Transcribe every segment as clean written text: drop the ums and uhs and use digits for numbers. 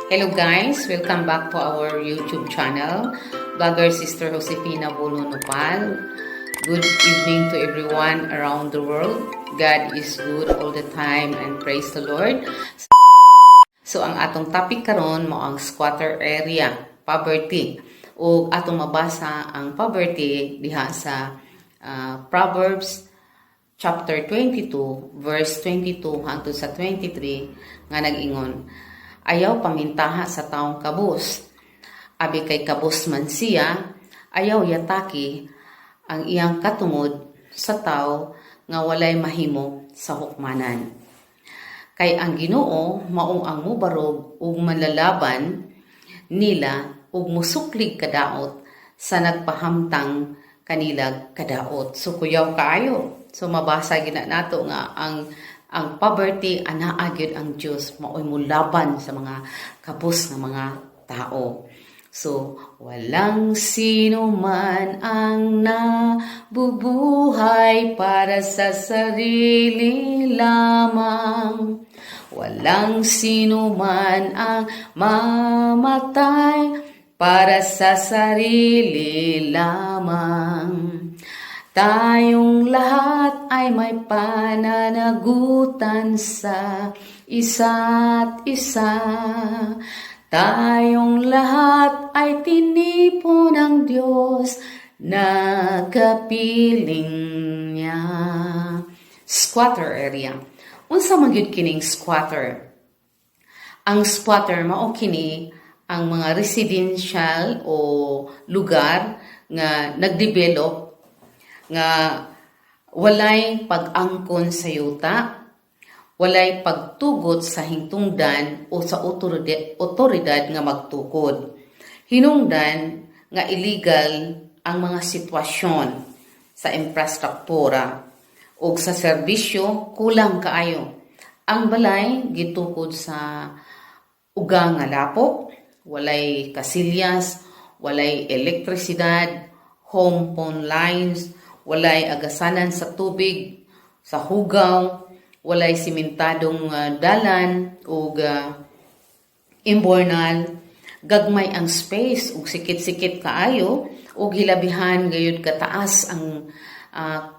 Hello guys, welcome back to our YouTube channel, Vlogger Sister Josefina Bolo Nopal. Good evening to everyone around the world. God is good all the time and praise the Lord. So ang atong topic karon mao ang squatter area, poverty. Ug atong mabasa ang poverty diha sa Proverbs chapter 22 verse 22 hangtod sa 23 nga nag-ingon: "Ayaw pamintaha sa taong kabus abi kay kabus man siya. Ayaw yataki ang iyang katungod sa tawo nga walay mahimo sa hukmanan, kay ang Ginoo mao ang mubarog ug manlalaban nila ug musuklig kadaot sa nagpahamtang kanila kadaot." So kuyaw kaayo. So mabasa gina nato nga ang poverty, anaa gyud ang Dios, maoy molaban sa mga kabus nga mga tao. So, walang sino man ang nabubuhay para sa sarili lamang. Walang sino man ang mamatay para sa sarili lamang. Tayong lahat ay may pananagutan sa isa't isa. Tayong lahat ay tinipon ng Diyos na kapiling niya. Squatter area. Unsa man gyud kining squatter? Ang squatter mao kini ang mga residential o lugar nga nagdevelop nga walay pag-angkon sa yuta, walay pagtugot sa hintungdan o sa otoridad nga magtukod. Hinungdan nga illegal ang mga sitwasyon sa infrastruktura ug sa serbisyo, kulang kaayo. Ang balay gitukod sa uga nga lapok, walay kasilyas, walay elektrisidad, home phone lines, walay agasanan sa tubig, sa hugaw, walay simentadong dalan ug imbornal, gagmay ang space ug sikit-sikit kaayo ug hilabihan gayud kataas ang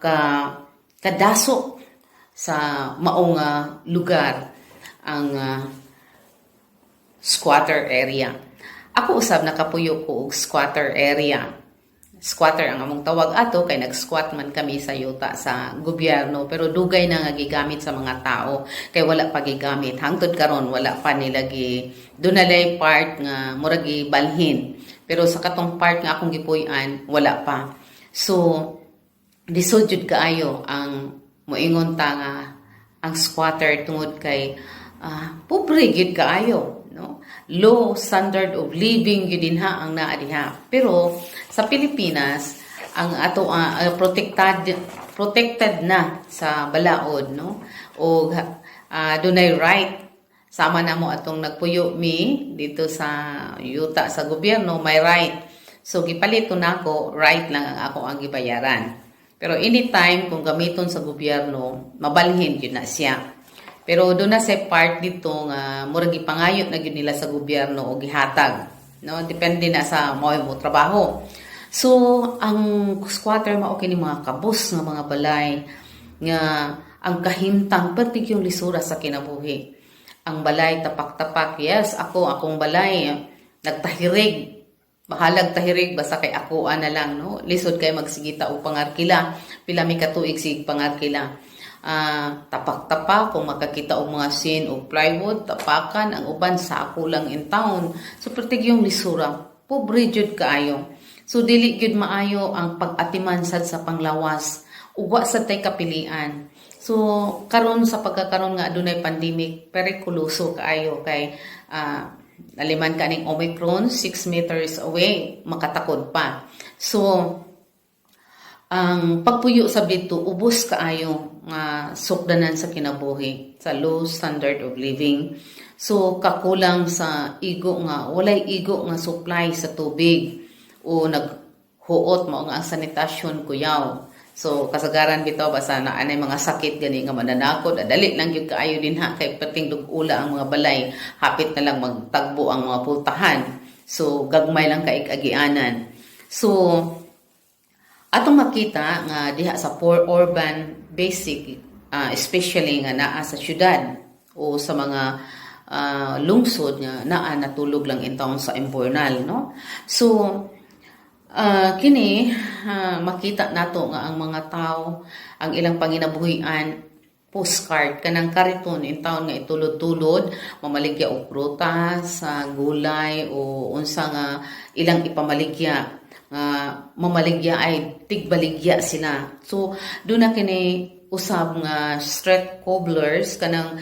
ka kadaso sa maong lugar, ang squatter area. Ako usab, nakapuyo ko og squatter area. Squatter ang among tawag ato kay nag-squat man kami sa yuta sa gobyerno, pero dugay na nga gigamit sa mga tao kay wala pa gigamit hangtod karon. Wala pa nila gi dunalay part nga murag gibalhin, pero sa katong part nga akong gipuy-an, wala pa. So lisod jud kaayo ang moingon ta nga ang squatter tungod kay pobre gyud kaayo, no? Low standard of living gyud dinha ang naa diha. Pero sa Pilipinas ang ato protected protected na sa balaod, no? O dunay right sama na mo atong nagpuyo mi dito sa yuta sa gobyerno, may right. So gipalit nako, right lang ang ako ang gibayaran, pero anytime kung gamiton sa gobyerno, mabalhin gyud na siya. Pero doon na sa part dito nga murag gipangayo na gyud nila sa gobyerno o gihatag. No, depende na sa mao mo trabaho. So ang squatter mao kini mga kabus nga mga balay nga ang kahimtang pertig yung lisura sa kinabuhi. Ang balay tapak-tapak. Yes, ako, akong balay nagtahirig. Bahalag tahirig, basta kay ako ana lang, no. Lisod kay magsigita og pangarkila. Pila mi ka tuig sig pangarkila. Tapak-tapak, kung makakita og mga sin og plywood, tapakan. Ang uban sako lang in town. So pertig yung lisura, pobre jud kaayo. So dili gyud maayo ang pag-atiman sad sa panglawas ug wa sad tay kapilian. So karon, sa pagkakaron nga adunay pandemic, perikuloso kaayo kay naliman ka ning Omicron, 6 meters away makatakod pa. So ang pagpuyo sa dito, ubos kaayo nga sukdanan sa kinabuhi sa low standard of living. So kakulang sa igo nga, walay igo nga supply sa tubig o naghuot, mao nga ang sanitasyon kuyaw. So kasagaran bitaw basta na anay mga sakit gani nga mananakod, dali lang gyud kaayo dinha kay perting dug-ula ang mga balay, hapit na lang magtagbo ang mga pultahan. So gagmay lang kay agianan. So atong makita nga diha sa poor urban basic, especially nga naa sa syudad o sa mga lungsod nga naa natulog lang intawon sa imbornal, no? So kini makita nato nga ang mga tao, ang ilang panginabuhian postcard, kanang kariton in town nga itulod-tulod, mamaligya og prutas, sa gulay o unsa nga ilang ipamaligya, nga mamaligya ay tigbaligya sila. So doon na kini usab nga street cobblers, kanang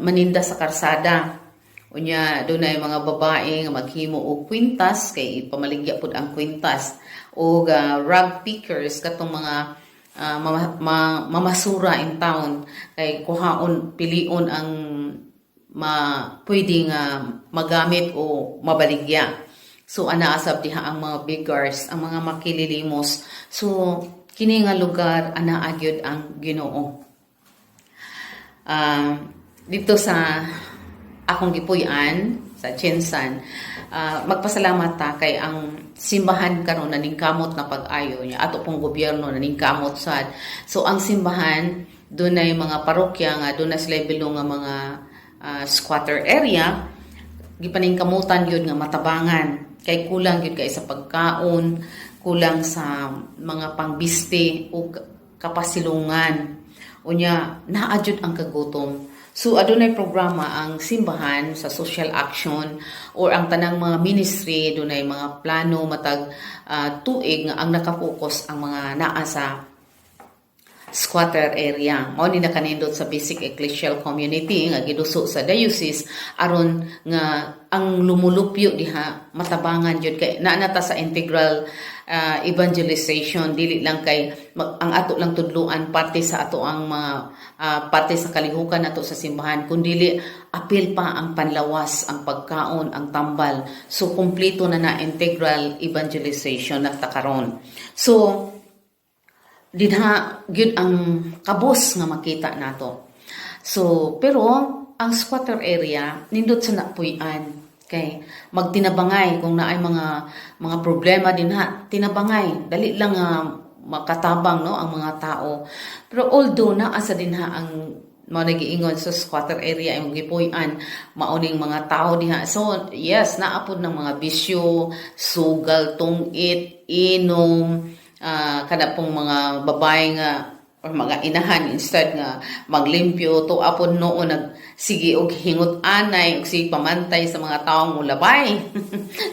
maninda sa karsada. Unya dunay mga babae nga maghimo og kwintas kay pamaligya pud ang kwintas, og rag pickers, katong mga mamasura in town kay kuhaon, pilion ang ma pwede nga magamit o mabaligya. So ana asab diha ang mga beggars, ang mga makililimos. So kini nga lugar, ana gyud ang Ginoo. Dito sa akong gipuy-an sa Chinsan, magpasalamat ta kay ang simbahan karon naningkamot na pag-ayo niya. Ato pong gobyerno naningkamot sad. So ang simbahan, dunay mga parokya nga doon na sila bilong nga mga squatter area, gipaningkamutan yun nga matabangan kay kulang gyud kay sa pagkaon, kulang sa mga pangbiste o kapasilungan. Unya naa jud ang kagutom. So adunay programa ang simbahan sa social action or ang tanang mga ministry, dunay mga plano matag tuig nga ang nakapokus ang mga naa sa squatter area. Mao ni nakanindot sa basic ecclesial community nga giduso sa diocese aron nga ang lumulupyo diha matabangan jud, kay naa na ta sa integral evangelization. Dili lang kay ang ato lang tudluan parte sa ato ang mga parte sa kalihukan nato sa simbahan, kundili apil pa ang panlawas, ang pagkaon, ang tambal. So kumpleto na na integral evangelization na ta karon. So dinha gyud ang kabos nga makita nato. So pero ang squatter area nindot sa napuy-an kay magtinabangay kung naay mga problema dinha, tinabangay, dali lang nga makatabang, no, ang mga tao. Pero although naa sa dinha ang mao nagiingon sa squatter area imong gipuy-an, mao ning mga tao diha. So yes, naa pod ng mga bisyo, sugal, tungit, inom, kada pong mga babae nga or mga inahan, instead nga maglimpyo, to apod noon nag sige og hingot anay og sige pamantay sa mga taong mulabay.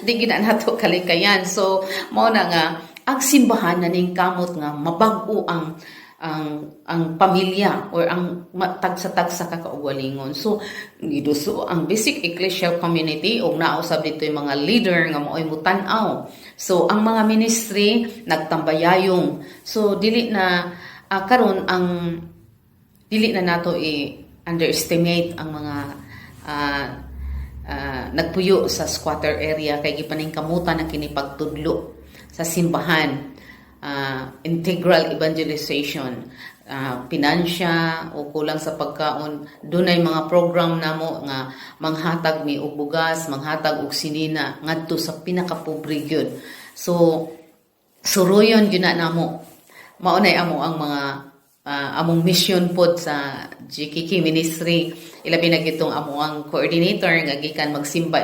Di gid na nato kalikayan. So mao na nga ang simbahan naningkamot nga mabag-o ang pamilya or ang tagsa-tagsa ka kaugalingon. So giduso ang basic ecclesial community og nausab dito yung mga leader nga mao'y mutan-aw. So ang mga ministry nagtambayayong. So dili na karon ang dili na nato i-underestimate ang mga nagpuyo sa squatter area kay gipaningkamutan ang kini pagtudlo sa simbahan, integral evangelization, pinansya o kulang sa pagkaon, dunay mga program namo nga manghatag mi og bugas, manghatag og sinina ngadto sa pinakapobre gyud. So suruyon gyud na namo. Mao nay amo ang mga among mission pod sa GKK Ministry, ilabi na gitong amo ang coordinator nga gikan magsimba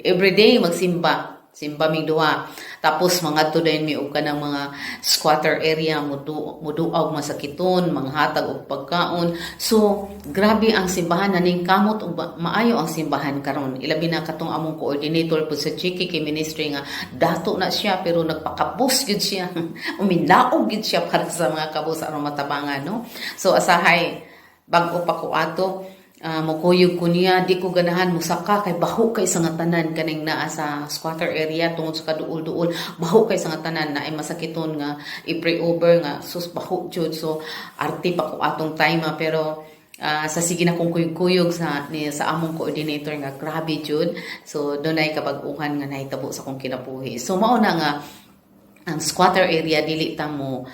every day, magsimba simba mig duha, tapos mangadto dayon mi og kanang mga squatter area, muduaw masakiton, manghatag og pagkaon. So grabe ang simbahan naningkamot og maayo ang simbahan karon, ilabi na katong among coordinator pod sa GKK Ministry nga dato na siya pero nagpakabos gyud siya, uminaog gyud siya para sa mga kabos aron matabangan, no? So asahay bag-o pa ko ato, mokuyog ko niya, di ko ganahan musaka kay baho kay sa nga tanan kaning naa sa squatter area tungod sa kaduol-duol, baho kay sa nga tanan na ay masakiton nga i-pray over nga, sus, baho jud. So arte pa ko atong time, pero sa sige na kong kuyog-kuyog sa among coordinator nga grabe jud. So dunay kabag-uhan nga nahitabo sa akong kinabuhi. So mao na nga Ang squatter area, dili ta mo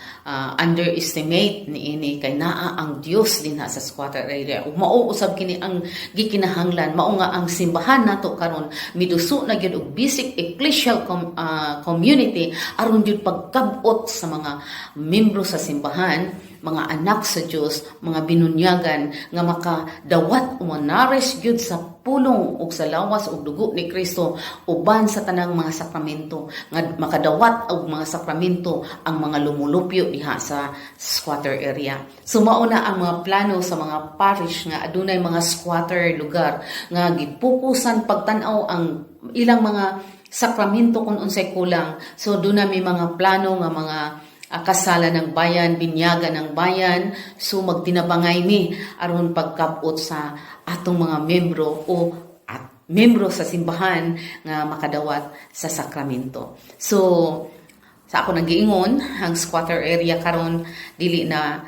underestimate niini kay naa ang Dios dinha sa squatter area ug mao usab kini ang gikinahanglan. Mao nga ang simbahan nato karon miduso na gyud og basic ecclesial community aron gyud pagkab-ot sa mga membro sa simbahan, mga anak sa Dios, mga binunyagan nga makadawat o manares gyud sa pulong ug sa lawas ug dugo ni Kristo uban sa tanang mga sakramento, nga makadawat og mga sakramento ang mga lumulupyo diha sa squatter area. So mao na ang mga plano sa mga parish nga adunay mga squatter lugar nga gipukusan pagtan-aw ang ilang mga sakramento kung unsay kulang. So doon na may mga plano nga mga kasala ng bayan, binyaga ng bayan. So magtinabangay mi aron pagkabot sa atong mga membro o at membro sa simbahan nga makadawat sa sakramento. So sa ako nang giingon, ang squatter area karon dili na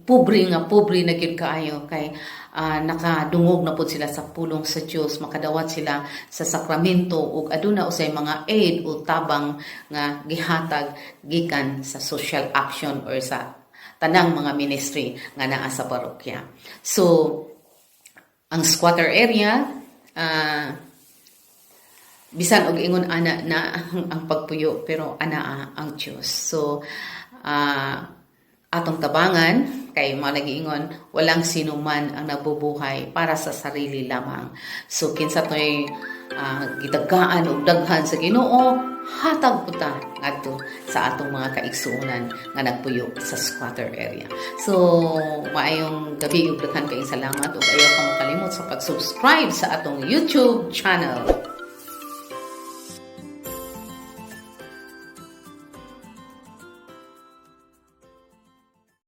pobre nga pobre na gyud kaayo kay nakadungog na pud sila sa pulong sa Dios, makadawat sila sa sakramento ug aduna usay mga aid o tabang nga gihatag gikan sa social action or sa tanang mga ministry nga naa sa parokya. So ang squatter area, bisan og ingon ana na ang pagpuyo, pero anaa ang Dios. So atong tabangan kay mga nagiingon, walang sino man ang nabubuhay para sa sarili lamang. So kinsa toy gitagaan og daghan sa Ginoo, hatag puta ngadto sa atong mga kaigsuonan nga nagpuyo sa squatter area. So maayong gabi ug daghan kayong salamat ug ayaw pa mokalimot sa pag-subscribe sa atong YouTube channel.